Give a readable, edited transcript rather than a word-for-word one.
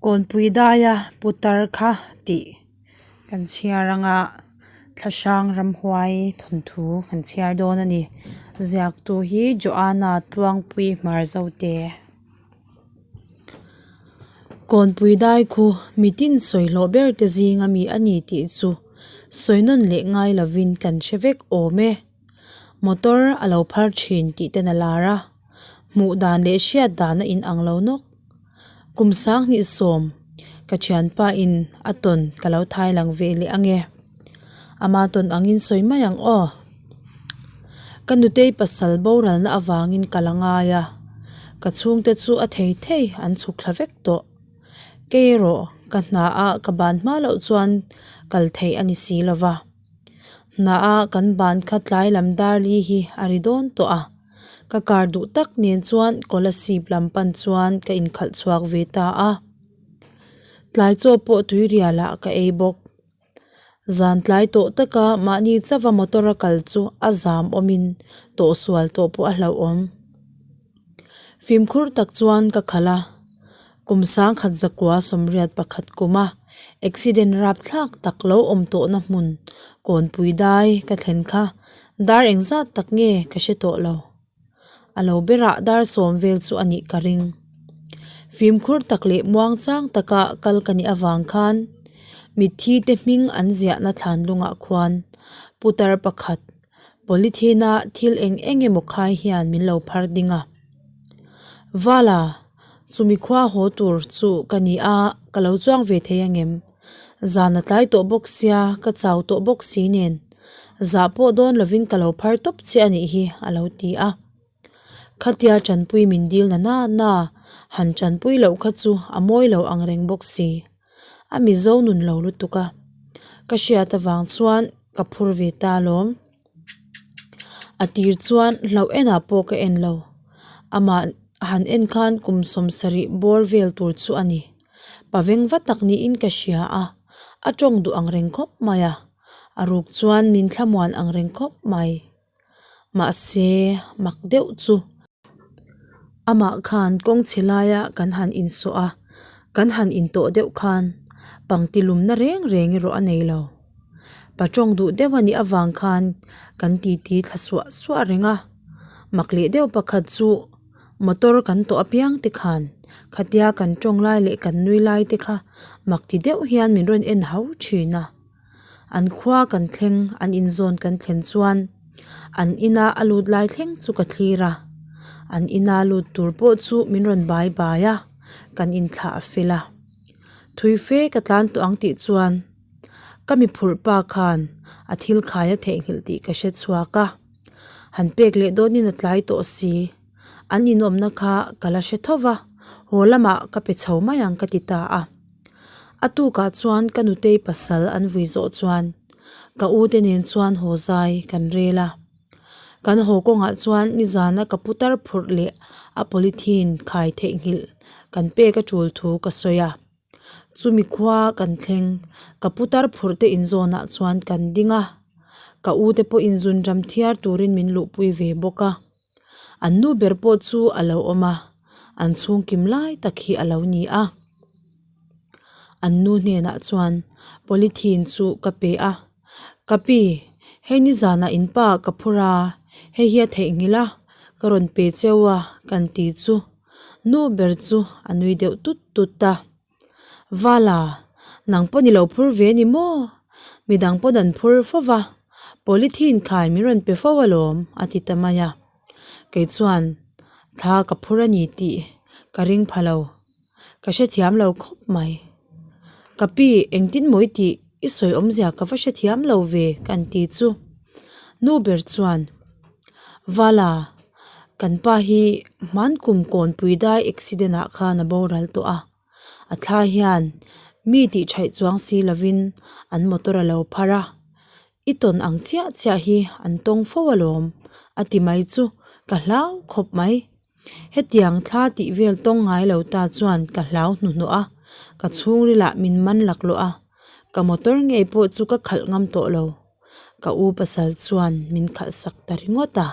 Kawnpui daia putar kha tih kan chhiar anga thlahrang ramhuai thawnthu kan chhiar dawn a ni. Ziaktu hi Joanna Tluangpui Hmarzote. Kawnpui dai khu mitin sawi hlawh ber te zinga mi a ni tih chu sawi nawn leh ngai lovin kan hre vek awm e. Motor a lo phar thin tih ten a lar a, hmuh dan leh hriat dan a inang lo nawk. Kum sanghnih sawm ka thianpa in a tawn ka lo thai lang ve leh ange. Ama tawn angin sawi mai ang aw. Ka nutei pasal boralna avangin ka la ngai a, ka chhungte chu a thei thei an chhuk thla vek tawh. Kei erawh ka hna ah ka ban hma loh chuan kal theih a ni si lova. Hna a kan ban kha tlai lam dar li hi a ri dawn tawh a, ka car duh tak nen chuan Kolasib lam pan chuan ka inkhalh chhuak ve ta a. Tlai chaw pawh tuirial ah ka ei bawk. Zan tlai tawh taka mahni chauha motor a kal chu a zam awmin tawhsual tawh pawh a hlauhawm. Fimkhur tak chuan ka khalh a, kum sangkhat zakua sawmriat pakhat kuma accident rapthlak tak lo awm tawhna hmun kawnpui dai ka thlen kha dar engzat tak nge ka hre tawh lo. A lo berah dar sawm vel chu a nih ka ring. Fimkhur tak leh muangchang taka kal ka nih avang khan mitthi te hming an ziahna thlan lungah khuan putar pakhat Polythene a thil eng eng emaw khai hian min lo phar ding a. Vala, chumi khua haw tur chu ka ni a, ka lo chuang ve thei angem? Zan a tlai tawh bawk sia, ka chau tawh bawk si nen. Zah pawh dawn lovin ka lo phar tawp che a nih hi, a lo ti a. Khatia tanpui min dil na na na, han tanpui loh kha chu a mawi lo ang reng bawk si. A mizo nun lo lutuk a, ka hriat avang chuan ka phur ve ta alawm. A tir chuan hlauh enah pawh ka en lo, amah han en khan kum sawmsarih bawr vel tur chu a ni. Pa veng va tak niin ka hria a, a tawng duh ang reng khawp mai a, a ruk chuan min thlamuan ang reng khawp mai. Mahse mak deuh chu amah khan kawng chhe laia kan han insawh a, kan han intawh deuh khan pangti lumna reng reng erawh a nei lo. Pa tawng duh deuh a nih avang khan kan titi thla suah suah reng a, mak leh deuh pakhat chu motor kan tawh apiang te khan khatia kan tawng lai leh kan nui lai te kha mak ti deuh hian min rawn en hau thin a. An khua kan thleng an inzawn kan thlen chuan an ina a lut lai thleng chu ka thlir a, an ina lut tur pawh chu min rawn bai bai a, kan inthlah a fel a. Thui fe ka tlan tawh ang tih chuan ka mi phurh pa khan a thil khai a theihnghilh tih ka hre chhuak a, han pek leh dawnin a tlai tawh si. An inawmna kha ka la hre tho va, haw lamah ka pe chho mai ang ka ti ta a. A tukah chuan ka nutei pasal an vui zawh chuan ka u te nen chuan haw zai kan rel a. Kan haw kawngah chuan nizana ka putar phurh leh a polythene khai theihnghilh kan pek a tul thu ka sawi a. Chumi khua kan thleng ka putar phurh te inzawnah chuan kan ding a. Ka u te pawh inzun ram thiar turin min luhpui ve bawk a. An nu ber pawh chu a lo awm a, an chhungkim lai tak hi a lo ni a. An nu hnenah chuan polythene chu ka pe a, Ka pi, hei nizanah in pa ka phur a, hei hi a theihnghilh a, ka rawn pe cheu a kan ti chu. Nu ber chu a nui deuh tut tut a. Vala, nang pawn i lo phur ve ni maw? Midang pawn an phur fo va, polythene khai min rawn pe fo alawm, a ti ta mai a. Kei chuan thla ka phur a ni tih ka ring pha lo, ka hrethiam lo khawp mai. Ka pi, engtin maw i tih? I sawi awmzia ka va hrethiam lo ve kan ti chu. Nu ber chuan, Vala, kan pa hi hmankum kawnpui dai accident ah khan a boral tawh a. A thla hian mi tih theih chuang si lovin an motor a lo phar a, i tawn ang chiah chiah hi an tawng fo alawm a ti mai chu ka hlau khawp mai. Hetiang thla tih vel tawng ngai lo ta chuan ka hlau hnuhnawh a, ka chhungrilah min man laklawh a, ka motor ngei pawh chu ka khalh ngam tawh lo. Ka u pasal chuan min khalh sak ta ringawt a.